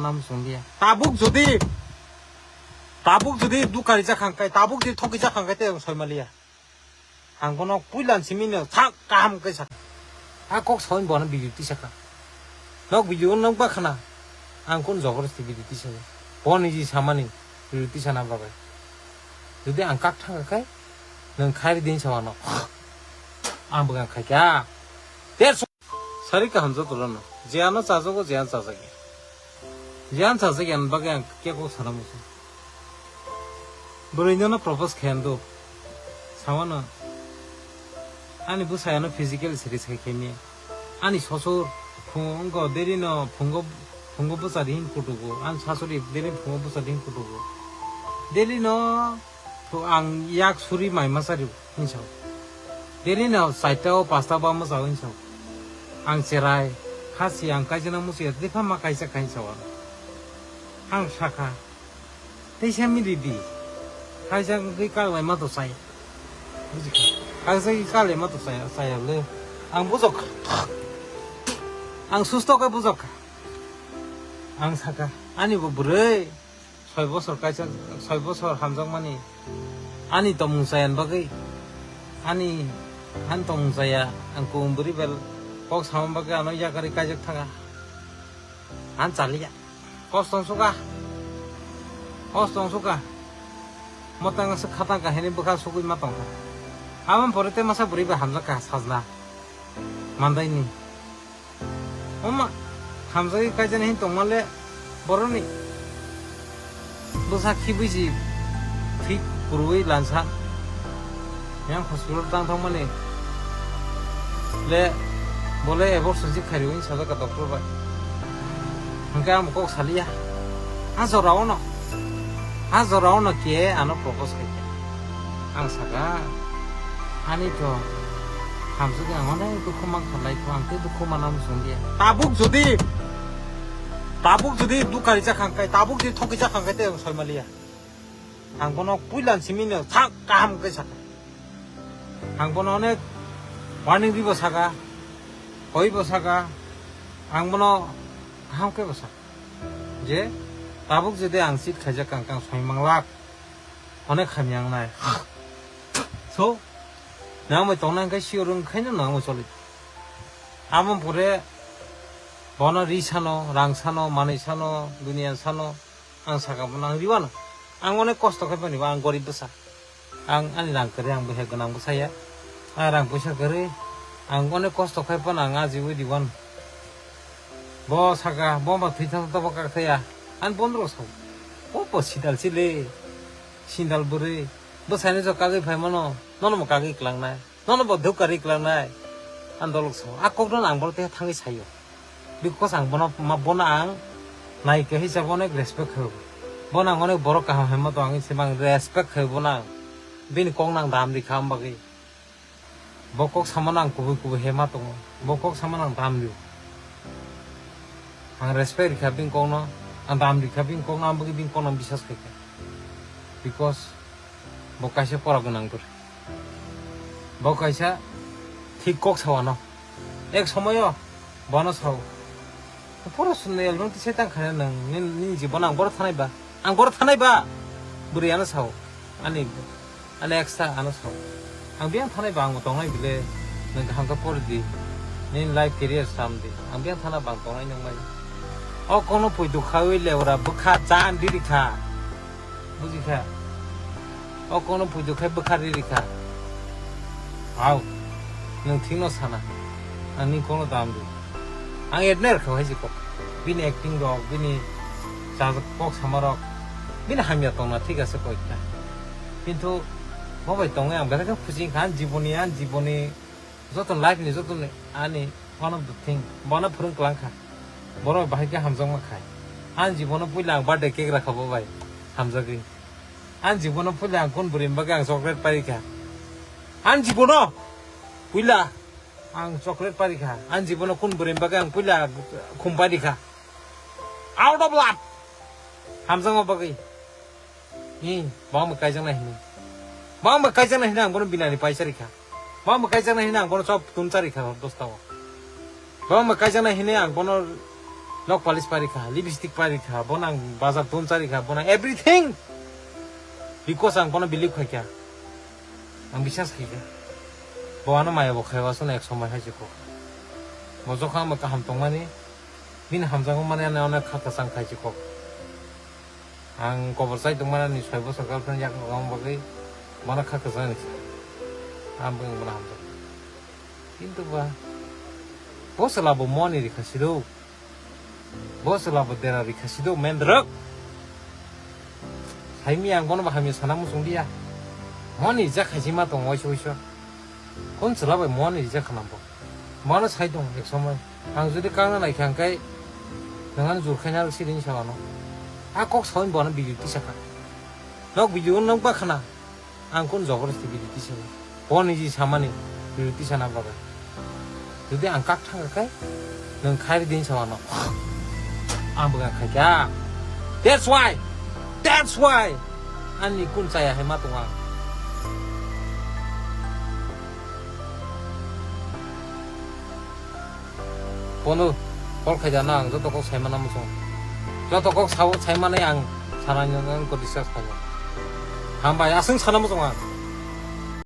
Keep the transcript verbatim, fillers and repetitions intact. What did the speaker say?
Am songdia. Tabuk jodi, tabuk jodi dukari jakhang kai, tabuk jodi thoki jakhang kai te soi maliya. Ang bono puilan simi no sak kaham kai sak. A kok sawi bono video tisaka. Nok video nok ba khana. Ang kun joborosti video tisaka. Boni ji samani video tisana bagai. Jodi ang kak thang kai, nang khai din sawano. Ang bwkha khai kya. Ter Sari kaham joto rano. Jeyano chajago, jeyano chajagya. Jeyano chajagya ni bagwi ang kebo sana muchung. Bwrwi nono propose khayan do. Samano. Ani bwsayano physical series khai khaimya. Ani sosor phungo deri no phungo phungo bwsa din kutugo. Ani sasori deri phungo bwsa din kutugo. Deri no To ang yak suri mai masa rio hinsa. Deri no saita o pasta ba masa hinsa. Ang cherai khasi ang kaisa na musi dipha ma kaisa kaisa wa. Ang saka. Teisa mi di di. Kaisa gwi kal lai ma to sai. Buji kha. Kaisa gwi kal lai ma to sai sai le. Ang bujok. Ang susto ka bujok. Ang saka. Ani bo bwrwi. Soi bosor kaisa, soi bosor hamjakmani ani tongmung chaya ni bagwi, ani, ani tongmung chaya, ang kubun bwrwi bel kok sama bagwi ano yakarwi kaijak thanga. Ang chaliya. Kosto wng suka. Kosto wng suka. Motang aswk khatang ka hini bwkha sugwi ma tongkha. Aboni pore tei masa bwrwi bai hamjakha sajla. Mandaini. Oma, hamjagwi kaijani hin tongmale boroni bwsa khibwi si thik kwrwi lansa. Yang hospital tang thangmani le bole abortion si khairwi sajak ka doctor bai. Hwnkhe ang kok saliya. Ha jora ono. Ha jora ono ke ano propose khaikha. Ang saka, ani to hamsuk ang onek dukhu mang khalai kho, ang tei dukhu mana muchung dia. Tabuk jodi, tabuk jodi dukari jakhang kai, tabuk jodi thoki jakhang kai tei ang soi maliya. Ang bono puilan simi no sak kaham kai saka. Ang bono onek warning ribo saka, hoibo saka, ang bono kaham kaibo saka. Je, tabuk jodi ang cheat khaijak kang kang soi manglak. Onek hamya wngnai. So, nangbai tongnai hwnkhe sure wngkhaino nangbai choli. Amo pore bono ri sano, rang sano, manwi sano, duniya sano, ang saka bono ang riwano. Ang onek kosto khai panibo, ang gorib bwsa. Ang ani rang kwrwi, ang bwsai gwnang bwsaya. Ang rang puisa kwrwi, ang onek kosto khai phano ang ajiwi riwano. Bo saka, bo ba thwi thang tobo kak thaya. Ang bondro sao. O bo sidal chile. Sindal bwrwi. Bwsaino jo kagwi phaimano. Nono bo kagwi klangnai. Nono bo dhuk kari klangnai. Ang dolok sao. A kokno ang bono tei thangwi saio. Because ang bono, ma, bono ang naikhe hisab onek respect khaio. Bono ang onek borok kaham hema to ang se bang respect khaio bono ang. Bini kokno ang dam rikha am bagwi. Bo kok samano ang kubui kubui hema tongo. Bo kok samano ang dam rio. Ang respect rikha bini kokno, ang dam rikha bini kokno, ang bagwi bini kokno ang biswas khaikha. Because bo kaisa pora gwnang bwrwi. Bo kaisa thik kok sawano. Ek somoyo bono sao. Pura sunna yalbang tisai tang khana nang, nini, nini jibon ang boro thanai ba. Ang boro thanai ba. Bwrwi ano sao. Ani, ani extra ano sao. Ang biyang thanai ba ang tongnai bile. Nang kaham khe pori di. Nini life career sam di. Ang biyang thana ba ang tongnai nang bai. O kono pui dukha wi leura bwkha chan di rikha. Buji kha. O kono puitu khai bwkha ri rikha. Au. Nwng thikno sana. Ani kono dam di. Ang admire kha hai kok. Bini acting rok, bini chajak kok sama rok. Bini hamya tongna thik ase koikta. Kintu bo bai tongwi ang belai khe khusi kha, ani jiboni, ani jiboni joto life ni joto ni ani one of the thing. Bono phwrwng klang kha. Borok bahai khe hamjakma khai. Ani jibono puila ang birthday cake rakha bo bai. Hamjagwi. Ani jibono puila ang kun bwrwi bagwi ang chocolate pai kha. Ani jibono puila ang chocolate pai kha. Ani jibono kun bwrwi bagwi ang puila khum pai kha. Out of love. Hamjakma bagwi. Hi, bangma kaijaknai hinwi. Bangma kaijaknai hinwi ang bono binani paisa rikha. Bangma kaijaknai hinwi ang bono chop tumcha rikha dosta o. Bangma kaijaknai hinwi ang bono Nok polish pari kha, lipstick pari kha, bo nang bazar ton chari kha, bo nang everything. Because ang bono believe khai kha. Ang biswas khai kha. Bo ano maya bo khai waso ek somoi hai se kok. Bo jokha ang kaham tongmani, bini hamjakgo mani ano onek kha kwchang khai se kok. Ang kobor chai tongmani ani soi bosor girlfriend yak rwkha bagwi bono kha kwchang ni kha. Ang bo bono hamjak. Kintu ba bo chwla bo moni rikha siro. Bo chwla bo dera rikha sido mendrok. Saimi ang bono bo hamya sana muchung dia. Moni jak khaisi ma tong waisa waisa. Kon chwla bai moni rijak khana bo. Mano sai tong ek somoi. Ang jodi kangna nai kha hwnkhe nang ani jur khaina rw siring sa ano. A kok sawi bono video tisa kha. Nok video nok ba khana. Ang kun joborosti bidi tisani. Bo niji samani bidi tisana bagwi. Jodi ang kak thang khe, nwng khairi din samano. Ang bwkha khai kha. That's why. That's why. Ani kun chaya hai ma tonga. Bono call khaida na ang joto kok saimana muchung. Joto kok sao saimani ang sanani ang ko discuss khaina. Hambai aswng sana muchung ang.